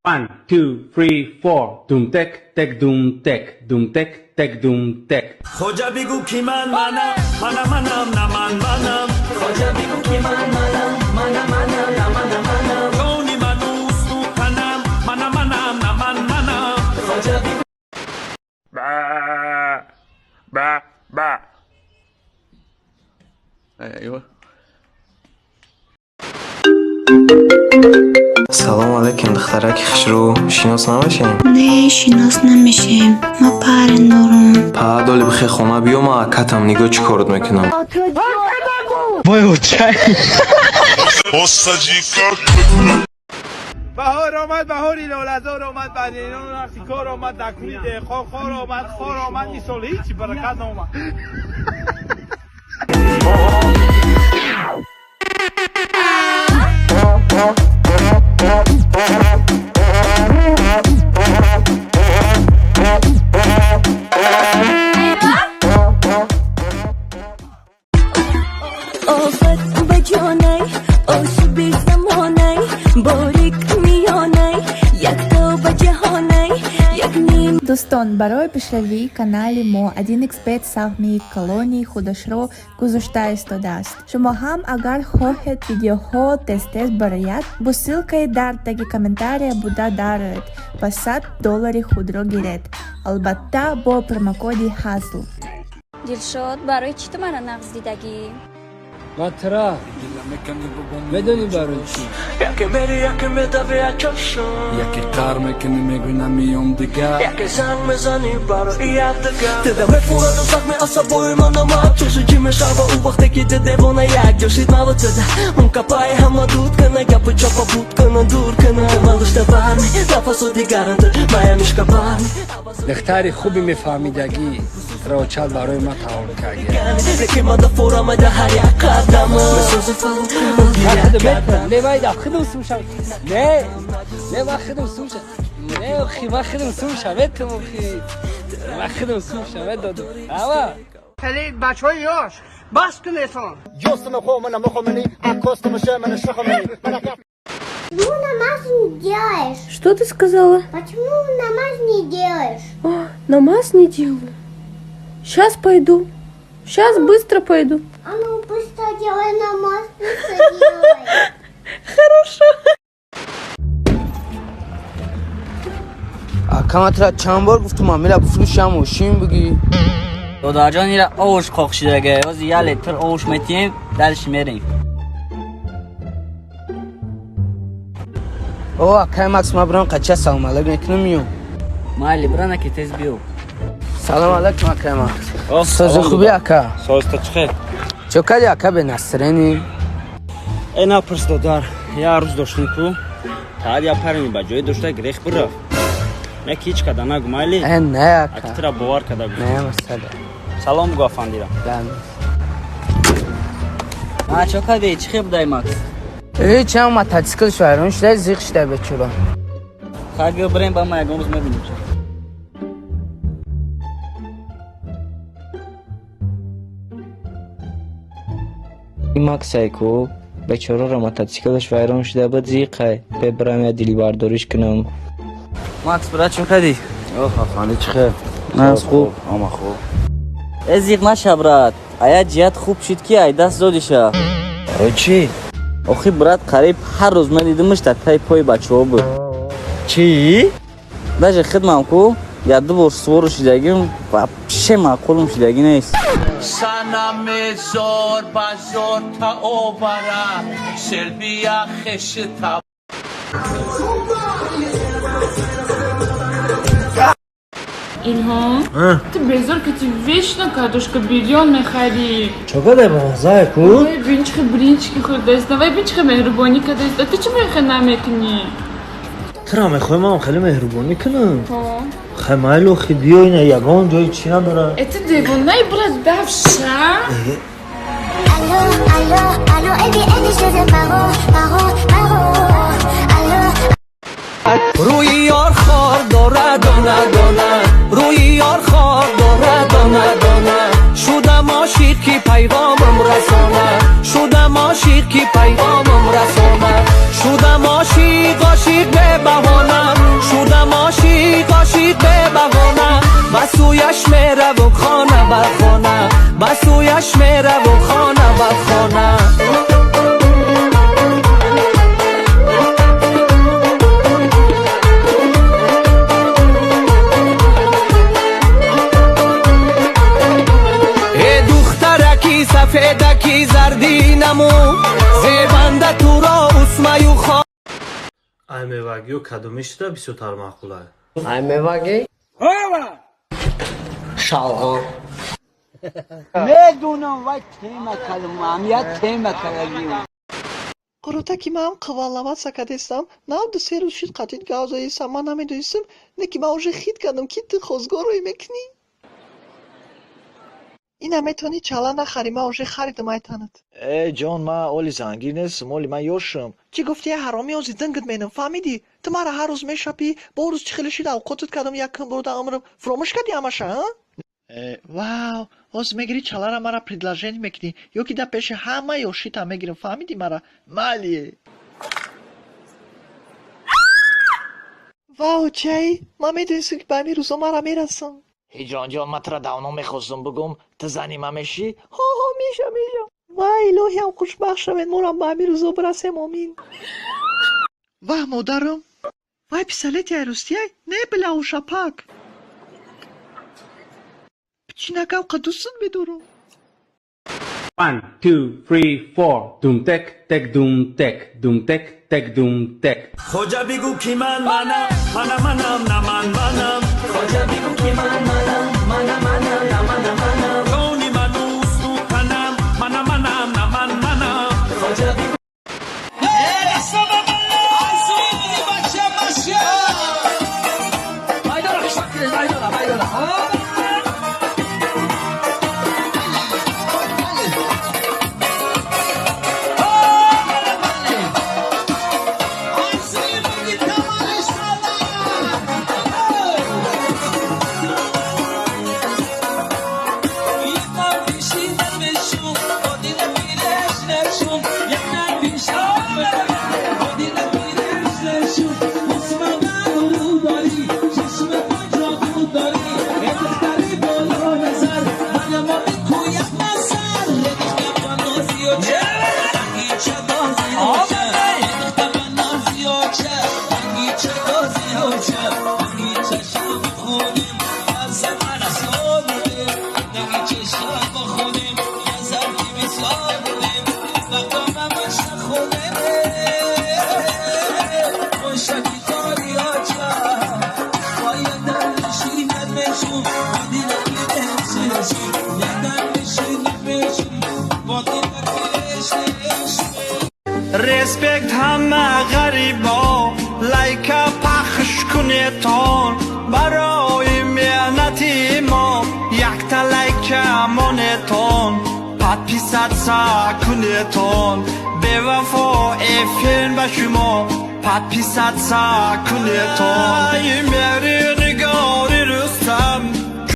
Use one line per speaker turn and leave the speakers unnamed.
One, two, three, four. Dum tek, tek, dum tek, dum tek, tek, dum tek.
Хоҷа, бигӯ, ки ман манам, мана манам, на ман манам.
Хоҷа, бигӯ, ки ман манам, мана манам, на мана манам.
Ҷони манусту танам, мана манам, на ман манам.
Хоҷа, бигӯ.
Ба ба.
ايوه.
Салом алейкум, духтараки хушрӯ, шинос намешем?
Не, шинос намешем. Ма парень дорам.
Па доли бихе хона биё, ма акатам, нигоҳ чӣ корот мекунам.
وای چای.
بهار آمد، بهاری لاله‌زار آمد، بعد اینا وقتی کار آمد، نکنی دهقان خار آمد، خار آمد، این سال هیچی برکت نامد.
Офат ба ҷонай, ошиби замонай, борик миёнай, якто ба ҷаҳонай, як ним.
Дӯстон, барои пешравии канали мо 1xBet саҳми калони худашро гузошта истодааст. Шумо ҳам агар хоҳед, видеоҳо тез-тез барояд, бо ссылкаи дар таги комментария буда дароед ва 100 доллари худро гиред. Албатта, бо промокоди ХАЗЛ.
Дилшод, барои чӣ ту мара нағз дидагӣ?
Матра медонӣ барои чӣ?
Яке мери, яке медави,
яке қар мекунӣ, мегӯй намеём дигар.
Яке занг мезанӣ барои якдигар. Тида мефураду захми асабои манама. Чоши чӣ мешава ӯ вақте ки ту девона як ҷошид мава тида. Он капаи ҳама дуд кана, гапу чапа буд кана, дур кана. Малушта барми, нафасу дигаран ту, мая мишка барми.
Духтари хуби мефаҳмидагӣ рочат барои ман тавон кард.
Лекин мада фурамада ҳар як қадама. Месозӣ фалон.
Не, вайда худам сумшам, не, не, ман худам сумшам, не, охи, ман худам сумшам, метум, охи, ман худам сумшам медодам ава.
خیلی بچه های یاش بس کنیتون.
Почему намаз не делаешь?
Что ты сказала?
Почему намаз не делаешь?
О, намаз не делаю. Сейчас пойду. Сейчас быстро пойду.
А ну быстро делай намаз, быстро делай.
Хорошо.
Акаматра чанд бор гуфтум, амира бифурӯшам, мошин бигӣ.
Додарҷон, ира овуш қоқ шидага, ози як литр овуш метиҳем, дальше мерем.
О, акай Макс, ма бирам қача, салом алейк мекунам, миём.
Майли, бирана, ки тез биё.
Салом алейкум, акай Макс, сози, хуби, ака?
Созта, чӣ хел?
Чо кади, ака, бе настроение?
Э, напурс, додар, як рӯз доштем ку, таат як парини ба ҷое дошта грех бирафт. Не ки ҳеҷ када нагу, майли?
Э, не, ака.
Аки тира бовар када гуфт.
Не масала.
Салом гу афандира.
А чо кади, чӣ хел будай, Макс?
Э, чанд мотоциклш вайрон шуда, зиқ шуда бечора.
Хай, биё бирем, ба ма ягон рӯз мебинем.
Ин Максай ку, бечораро мотоциклаш вайрон шуда буд, зиқай, бебирам я дилбардориш кунам.
Макс, брат, чо кади?
Ох, афанди, чӣ хел?
Нас хуб.
Ама хуб.
Э, зиқ наша, брат, ая ҷиҳат хуб шуд, ки ай даст додиша.
Барои чӣ?
Охи, брат, қариб ҳар рӯз медидимш, дар таи пои бачаҳо буд.
Чӣ?
Даже хидмам ку як ду бор сувору шидагим, вообще маъқулум шидагӣ нест.
Санаме зор ба зор та овара селбия хешта.
Илҳом, ту безор, ки ту вечно картошка бирён мехарӣ.
Чо кадай, бамазае ку?
Вай, бин, чихе бринчики хӯрдааст, вай, бин, чихе меҳрубонӣ кардааст. Ту чӣ мехе намекунӣ?
Тура мехоҳӣ ман хеле меҳрубонӣ кунам? Хай, майлу, хи, биё, ина ягон ҷои чӣ надора.
Э, ту девонаи, брат, давша.
Алло, алло, алло, эби, эби, шуде маро, маро, маро. Алло.
Рӯи ёр хор дора, дона дона, рӯи ёр хор дора, дона дона. Шудам ошиқ, ки пайғомам расона, шудам ошиқ, ки пайғомам расона, шудам ошиқ, ошиқ бебаҳона. Сӯяш меравам хона ба хона. Э духтараки сафедаки зардинаму зебанда туро усмаю хо.
Ай мевагиё кадоме шуда бисёртар маъқулай?
Ай мевагӣ? Шалғам.
Медунам, вай тема калам, амия тема калагиам.
Қурутаки ман қуввалават кадестам, нав 2-се рӯз шид қатид гав заистам. Ман намедонистам, не ки ман уже хит кардам, ки ту хозгоррӯй мекунӣ. Ина метавонӣ чала нахарӣ, ман уже харидам айтанат.
Э, ҷон, ман оли зангир нестам, оли ман ёшам.
Чӣ гуфти, ҳаромӣ? Ози дынгит менам, фаҳмидӣ? Ту мара ҳар рӯз мешапӣ, бо рӯз чӣ хеле шид авқотат кардам, якум бор дар умрам. Фуромӯш кардӣ ҳамаша, а? Э, вау, ҳозир мегирӣ чалара, мара предложение мекунӣ, ё ки дар пеши ҳама ёшитам мегирам, фаҳмидӣ мара? Майли. Вау, чай, ман медонистам, ки ба ҳамин рӯзо мара мерасам.
Ҳиҷронҷон, ман тура давно мехостум бугум, ту зани ман мешӣ?
Ҳо, меша, меша. Вай, илоҳиам, хушбахт шавед, морам ба ҳамин рӯзо бирасем, омин. Ваҳ, модарам, вай пистолети айрӯстияй? Не, била, шапак. Пичинакам қадусут медорам.
One, two, three, four. Дум тек, тек, дум тек, дум тек, тек, дум тек.
Хоҷа бигӯ ки ман манам, мана манам, на ман манам.
Хоҷа бигӯ ки ман манам, мана манам, на мана манам.
Ҷони ману усту танам, мана манам, на ман манам.
Хоҷа бигӯ.
Респект ҳама ғарибо, лайка пахш кунетон. Барои меҳнати мо якта лайка монетон, подписаться кунетон. Бевафо эфир ба шумо, подписаться кунетон. Мери.